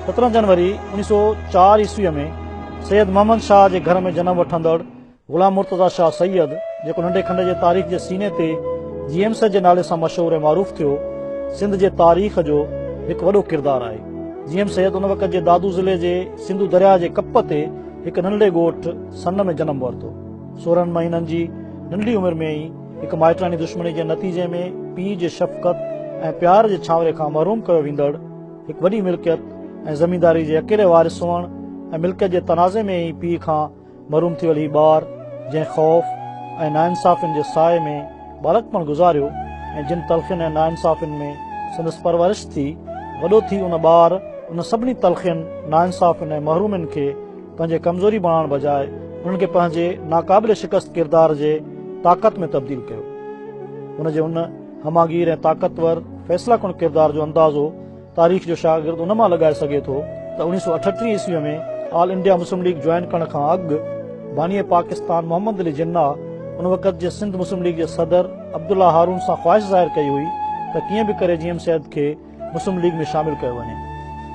17 جنوري 1904 عيسويء ۾ سيد محمد شاهه جي گهر ۾ جنم وٺندڙ غلام مرتضيٰ شاهه سيد، جيڪو ننڍي کنڊ جي تاريخ جي سيني تي جي ايم سيد جي نالي سان مشهور ۽ معروف ٿيو، سنڌ جي تاريخ جو هڪ وڏو ڪردار آهي. جي ايم سيد ان وقت جي دادو ضلعي جي سنڌو درياهه جي ڪپ تي هڪ ننڍڙي ڳوٺ سن ۾ جنم ورتو. 16 مهينن جي ننڍڙي عمر ۾ ئي هڪ مائٽاڻي دشمني جي نتيجي ۾ پيء جي شفقت ۽ پيار جي ڇانوري کان محروم ڪيو ويندڙ هڪ وڏي ملڪيت ۽ زمينداري جي اڪيلي وارث هئڻ ۽ ملڪيت جي تنازعي ۾ ئي پيء کان محروم ٿي ويل هي ٻار جنهن خوف ۽ ناانصافين جي سائي ۾ ٻالڪپڻ گذاريو ۽ جن تلخين ۽ ناانصافين ۾ سندس پرورش ٿي، وڏو ٿي ان ٻار انهن سڀني تلخين، ناانصافين ۽ محرومين کي پنهنجي ڪمزوري بڻائڻ بجاء انهن کي پنهنجي ناقابل شڪست ڪردار جي طاقت ۾ تبديل ڪيو. هن جي ان همانگير ۽ طاقتور فيصله ڪن ڪردار جو اندازو تاريخ جو شاگرد ان مان لڳائي سگهي ٿو ته 1938 عيسويء ۾ all India Muslim league join ڪرڻ کان اڳ بانيء پاڪستان محمد علي جناح ان وقت جي سنڌ مسلم ليگ جي صدر عبدالله هارون سان خواهش ظاهر ڪئي هئي ته ڪيئن به ڪري جي ايم سيد کي مسلم ليگ ۾ شامل ڪيو وڃي.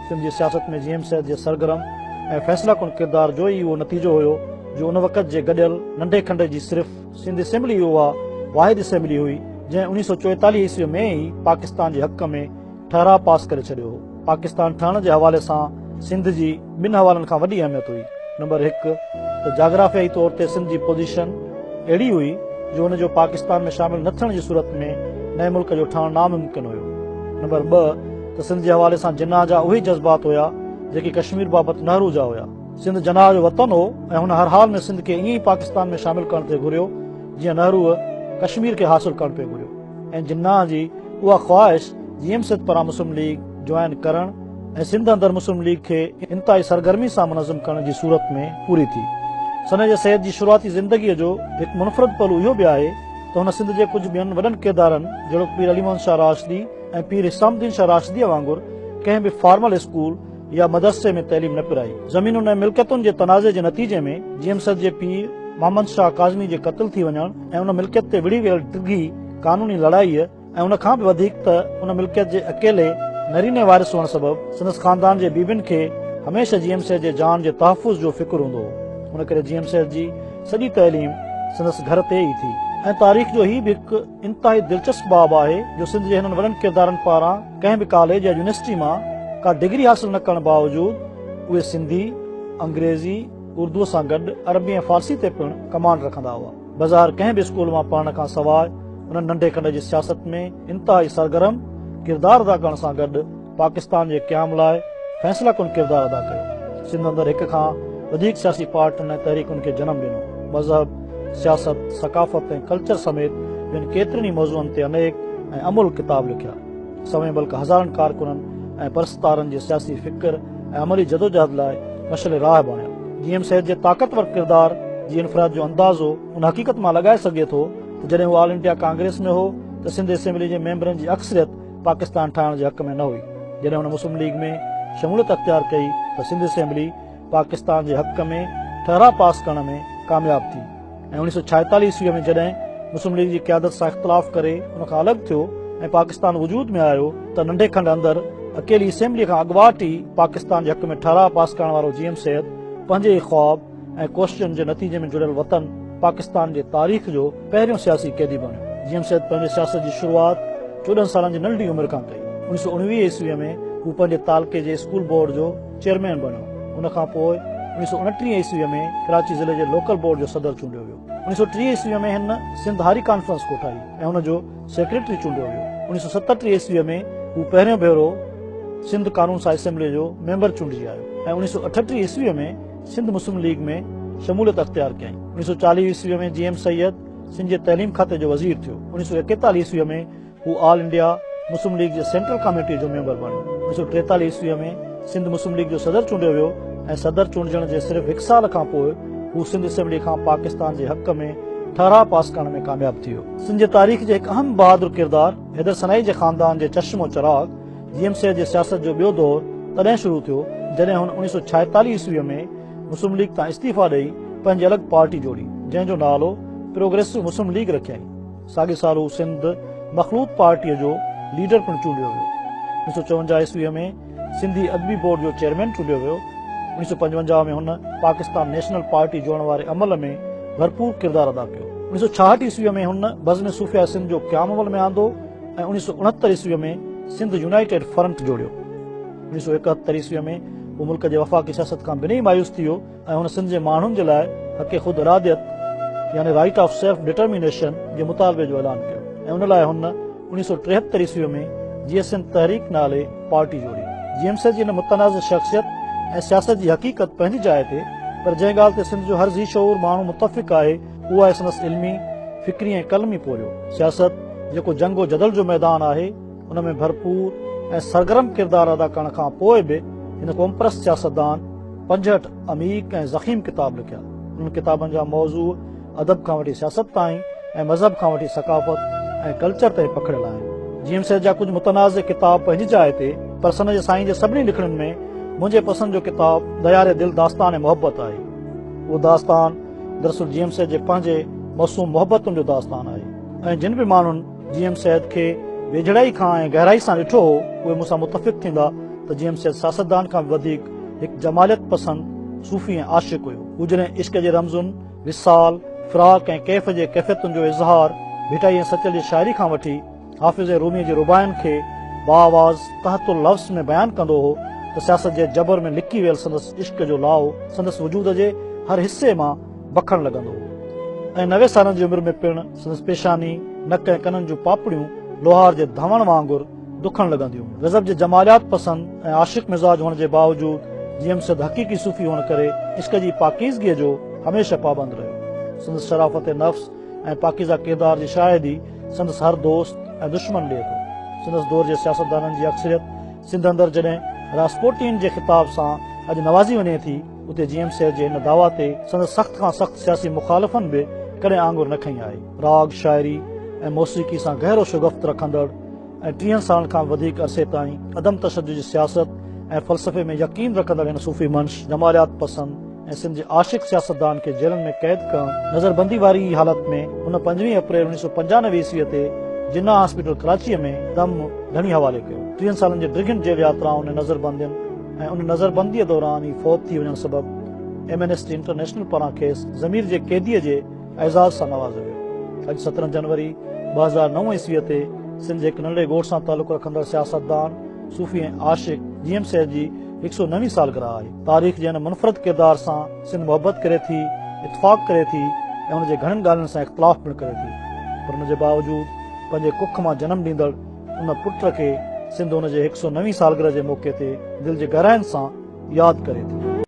سنڌ جي سياست ۾ جي ايم سيد جي سرگرم ۽ فيصله ڪن ڪردار جو ئي اهو نتيجو هيو جو ان وقت جي گڏيل ننڍي کنڊ جي صرف سنڌ اسيمبلي ئي اها واحد اسيمبلي هئي جنهن 1944 عيسويء ۾ ئي پاڪستان جي حق ۾ ٺهراء پاس ڪري ڇڏيو هو. پاڪستان ٺهڻ جي حوالي سان سنڌ جي ٻن حوالن کان وڏي اهميت هئي. نمبر هڪ ته جاگرافيائي طور تي سنڌ جي پوزيشن اهڙي هئي جو ان جو پاڪستان ۾ شامل نه ٿيڻ جي صورت ۾ نئين ملڪ جو ٺهڻ ناممڪن هيو. نمبر ٻه ته سنڌ جي حوالي سان جناح جا اهي جذبات هيا جيڪي ڪشمير بابت نهرو جا هيا. سنڌ جناح جو وطن هو ۽ هن هر حال ۾ سنڌ کي ائين ئي پاڪستان ۾ شامل ڪرڻ ٿي گهريو جيئن نهروء ڪشمير کي حاصل ڪرڻ پئي گهريو ۽ جناح جي اها خواهش جي ايم سيد پاران مسلم ليگ جوائن ڪرڻ ۽ سنڌ اندر مسلم ليگ کي انتهائي سرگرمي سان منظم ڪرڻ جي صورت ۾ پوري ٿي. سنه جي سيد جي شروعاتي زندگيء جو هڪ منفرد پهلو اهو به آهي ته هن سنڌ جي ڪجهه ٻين وڏن ڪردارن جهڙوڪ پير علي محمد شاهه راشدي ۽ پير حسام الدين شاهه راشديء وانگر ڪنهن به فارمل اسڪول يا مدرسي ۾ تعليم نه پرائي. زمينن ۽ ملڪيتن جي تنازعي جي نتيجي ۾ جي ايم سيد جي پيء محمد شاهه ڪاظمي جي قتل ٿي وڃڻ ۽ ان ملڪيت تي وڙهي ويل ڊگهي قانوني لڙائيء ۽ ان کان به وڌيڪ ته ان ملڪيت جي اڪيلي نريني وارث هئڻ سبب سندس خاندان جي بيبين کي هميشه جي ايم سيد جي جان جي تحفظ جو فڪر هوندو هو. ان ڪري جي ايم سيد جي سڄي تعليم سندس گهر تي ئي ٿي. ۽ تاريخ جو هي به هڪ انتهائي دلچسپ باب آهي جو سنڌ جي هنن وڏن ڪردارن پاران ڪنهن به ڪاليج يا يونيورسٽي مان ڪا ڊگري حاصل نه ڪرڻ باوجود اهي سنڌي، انگريزي، اردوء سان گڏ عربي ۽ فارسي تي پڻ ڪمانڊ رکندا هئا. بظاهر ڪنهن به اسڪول مان پڙهڻ کان سواء انهن ننڍي کنڊ جي سياست ۾ انتهائي سرگرم ڪردار ادا ڪرڻ سان گڏ پاڪستان جي قيام لاء فيصله ڪن ڪردار ادا ڪيو. سنڌ اندر هڪ کان وڌيڪ سياسي پارٽين ۽ تحريڪن کي جنم ڏنو. مذهب، سياست، ثقافت ۽ ڪلچر سميت ٻين ڪيترن ئي موضوعن تي انيڪ ۽ املهه ڪتاب لکيا. سوين بلڪ هزارن ڪارڪنن ۽ پرستارن جي سياسي فڪر ۽ عملي جدوجهد لاء مشعل راهه بڻيا. جي ايم سيد جي طاقتور ڪردار جي انفراد جو اندازو ان حقيقت مان لڳائي سگهجي ٿو ته جڏهن هو آل انڊيا ڪانگريس ۾ هو ته سنڌ اسيمبلي جي ميمبرن جي اڪثريت پاڪستان ٺاهڻ جي حق ۾ نه هئي. جڏهن هن مسلم ليگ ۾ شموليت اختيار ڪئي ته سنڌ اسيمبلي پاڪستان جي حق ۾ ٺهراء پاس ڪرڻ ۾ ڪامياب ٿي ۽ 1946 عيسويء ۾ جڏهن مسلم ليگ جي قيادت سان اختلاف ڪري ان کان الڳ ٿيو ۽ پاڪستان وجود ۾ آيو ته ننڍي کنڊ اندر اڪيلي اسيمبليء کان اڳواٽ ئي پاڪستان جي حق ۾ ٺهراء پاس ڪرڻ وارو جي ايم سيد پنهنجي ئي خواب ۽ ڪوششن جي نتيجي ۾ جڙيل وطن پاڪستان جي تاريخ جو پهريون سياسي قيدي بڻيو. جي ايم سيد پنهنجي سياست جي شروعات 14 سالن جي ننڍي عمر کان ڪئي. 1919 عيسويء ۾ هو پنهنجي تعلقي جي اسڪول بورڊ جو چيئرمين بڻيو. ان کان پوء 1929 عيسويء ۾ ڪراچي ضلعي جي لوڪل بورڊ جو صدر چونڊيو ويو. 1930 عيسويء ۾ هن سنڌ هاري ڪانفرنس ڪوٺائي ۽ ان جو سيڪريٽري چونڊيو ويو. 1937 عيسويء ۾ هو پهريون ڀيرو سنڌ قانون ساز اسيمبليء جو ميمبر چونڊجي آيو ۽ 1938 عيسويء ۾ سنڌ مسلم ليگ ۾ شموليت اختيار ڪيائين. 1940 عيسويء ۾ جي ايم سيد سنڌ جي تعليم کاتي جو وزير ٿيو. 1941 عيسويء ۾ هو آل انڊيا مسلم ليگ جي سينٽرل ڪاميٽيء جو ميمبر بڻيو. 1943 عيسويء ۾ سنڌ مسلم ليگ جو صدر چونڊيو ويو ۽ صدر چونڊجڻ جي صرف هڪ سال کان پوء هو سنڌ اسيمبليء کان پاڪستان جي حق ۾ ٺهراء پاس ڪرڻ ۾ ڪامياب ٿي ويو. سنڌ جي تاريخ جي هڪ اهم بهادر ڪردار حيدر سنائي جي خاندان جي چشم و چراغ جي ايم سيد جي سياست جو ٻيو دور تڏهن شروع ٿيو جڏهن هن 1946 عيسويء ۾ مسلم ليگ تان استعيفيٰ ڏئي پنهنجي الڳ پارٽي جوڙي جنهن جو نالو پروگريسو مسلم ليگ رکيائين. ساڳئي سال هو سنڌ مخلوط پارٽيء جو ليڊر پڻ چونڊيو ويو. 1954 عيسويء ۾ سنڌي ادبي بورڊ جو چيئرمين چونڊيو ويو. 1955 ۾ هن پاڪستان نيشنل پارٽي جوڙڻ واري عمل ۾ ڀرپور ڪردار ادا ڪيو. 1966 عيسويء ۾ هن بزم صوفياء سنڌ جو قيام عمل ۾ آندو ۽ 1969 عيسويء ۾ سنڌ يونائيٽيڊ فرنٽ جوڙيو. 1971 عيسويء ۾ هو ملڪ جي وفاقي سياست کان بنهه مايوس ٿي ويو ۽ هن سنڌ جي ماڻهن جي لاء حق خود اراديت يعني رائيٽ آف سيلف ڊٽرمينيشن جي مطالبي جو اعلان ڪيو ۽ ان لاء هن 1973 عيسويء ۾ جيئي سنڌ تحريڪ نالي پارٽي جوڙي. جي ايم سيد جي هن متنازع شخصيت ۽ سياست جي حقيقت پنهنجي جاء تي پر جنهن ڳالهه تي سنڌ جو هر ذي شعور ماڻهو متفق آهي اهو آهي سندس علمي، فڪري ۽ قلمي پورهيو. سياست جيڪو جنگ و جدل جو ميدان آهي ان ۾ ڀرپور ۽ سرگرم ڪردار ادا ڪرڻ کان پوء به هن قومپرست سياستدان 65 عميق ۽ ضخيم ڪتاب لکيا. انهن ڪتابن جا موضوع ادب کان وٺي سياست تائين ۽ مذهب کان وٺي ثقافت ۽ ڪلچر تائين پکڙيل آهن. جي ايم سيد جا ڪجهه متنازع ڪتاب پنهنجي جاء تي پر سن جي سائين جي سڀني لکڻين ۾ منهنجي پسند جو ڪتاب ديار دل داستان محبت آهي. اهو داستان دراصل جي ايم سيد جي پنهنجي معصوم محبتن جو داستان آهي ۽ جن به ماڻهن جي ايم سيد کي ويجهڙائي کان ۽ گهرائي سان ڏٺو هو اهي مون سان متفق ٿيندا ته جي ايم سيد سياستدان کان به وڌيڪ هڪ جماليت پسند صوفي ۽ عاشق هيو. هو جڏهن عشق جي رمزن، وصال، فراق ۽ ڪيف جي ڪيفيتن جو اظهار ڀٽائي ۽ سچل جي شاعري کان وٺي حافظ ۽ روميء جي رباعين کي باآواز تحت اللفظ ۾ بيان ڪندو هو ته سياست جي جبر ۾ لڪي ويل سندس عشق جو لائو سندس وجود جي هر حصي مان بکڻ لڳندو هو ۽ 90 سالن جي عمر ۾ پڻ سندس پيشاني، نڪ ۽ ڪنن جون پاپڙيون لوهار جي ڌوڻ وانگر دکڻ لڳنديون هيون. غضب جي جماليات پسند ۽ عاشق مزاج هئڻ جي باوجود جي ايم سيد حقيقي صوفي هئڻ ڪري عشق جي پاڪيزگيء جو هميشه پابند رهيو. سندس شرافت نفس ۽ پاڪيزه ڪردار جي شاهدي سندس هر دوست ۽ دشمن ڏئي ٿو. سندس دور جي سياستدانن جي اڪثريت سنڌ اندر جڏهن راسپوٽين جي خطاب سان اڄ نوازي وڃي ٿي، اتي جي ايم سيد جي هن دعويٰ تي سندس سخت کان سخت سياسي مخالفن به ڪڏهن آڱر نه کنئي آهي. راڳ، شاعري ۽ موسيقي سان گهرو شغفت رکندڙ ۽ ٽيهن سالن کان به وڌيڪ عرصي تائين عدم تشدد جي سياست ۽ فلسفي ۾ يقين رکندڙ هن صوفي منش، جماليات پسند ۽ سنڌ جي عاشق سياستدان کي جيلن ۾ قيد ڪرڻ، نظربندي واري ئي حالت ۾ هن 25 اپريل 1995 عيسويء تي جناح هاسپيٽل ڪراچيء ۾ دم ڌڻي حوالي ڪيو. ٽيهن سالن جي ڊگهين جيل ياترائن ۽ نظربندين ۽ ان نظربنديء دوران ئي فوت ٿي وڃڻ سبب ايمنسٽي انٽرنيشنل پاران کيس ضمير جي قيديء جي اعزاز سان نوازيو ويو. اڄ 17 جنوري 2009 عيسويء تي سنڌ جي هڪ ننڍڙي ڳوٺ سان تعلق رکندڙ سياستدان، صوفي ۽ عاشق جي ايم سيد جي هڪ سؤ نوين سالگرهه آهي. تاريخ جي هن منفرد ڪردار سان سنڌ محبت ڪري ٿي، اتفاق ڪري ٿي ۽ ان جي گهڻين ڳالهين سان اختلاف پڻ ڪري ٿي پر ان جي باوجود پنهنجي ڪک مان جنم ڏيندڙ ان پٽ کي سنڌ ان جي هڪ سؤ نوين سالگرهه جي موقعي تي دل جي گهراين سان ياد ڪري ٿي.